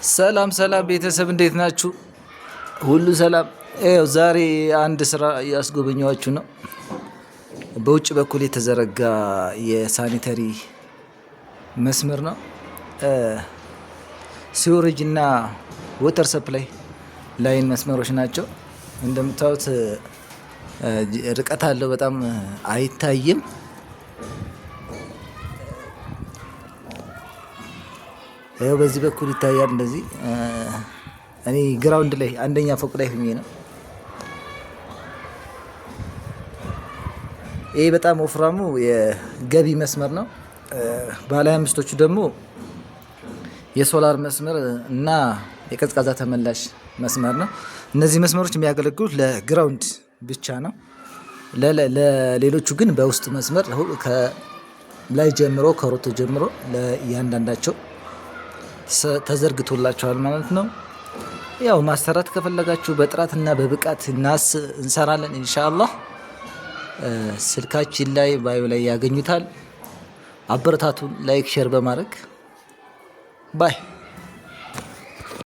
ሰላም ሰላም ቤተሰብ፣ እንዴት ናችሁ? ሁሉ ሰላም። ይኸው ዛሬ አንድ ስራ እያስጎበኘኋችሁ ነው። በውጭ በኩል የተዘረጋ የ sanitary መስመር ነው። Sewerage እና water supply line መስመሮች ናቸው። እንደምታዩት ርቀት አለው፣ በጣም አይታይም። ይኸው በዚህ በኩል ይታያል። እንደዚህ እኔ ground ላይ አንደኛ ፎቅ ላይ ሁኜ ነው። ይሄ በጣም ወፍራሙ የገቢ መስመር ነው። ባለ 25ቶቹ ደግሞ የሶላር መስመር እና የቀዝቃዛ ተመላሽ መስመር ነው። እነዚህ መስመሮች የሚያገለግሉት ለ ground ብቻ ነው። ለሌሎቹ ግን በውስጥ መስመር ከላይ ጀምሮ ከሮቶ ጀምሮ ለእያንዳንዳቸው ተዘርግቶላቸዋል ማለት ነው። ያው ማሰራት ከፈለጋችሁ በጥራትና በብቃት እናስ እንሰራለን ኢንሻአላህ። ስልካችን ላይ bio ላይ ያገኙታል። አበረታቱን like share በማድረግ bye።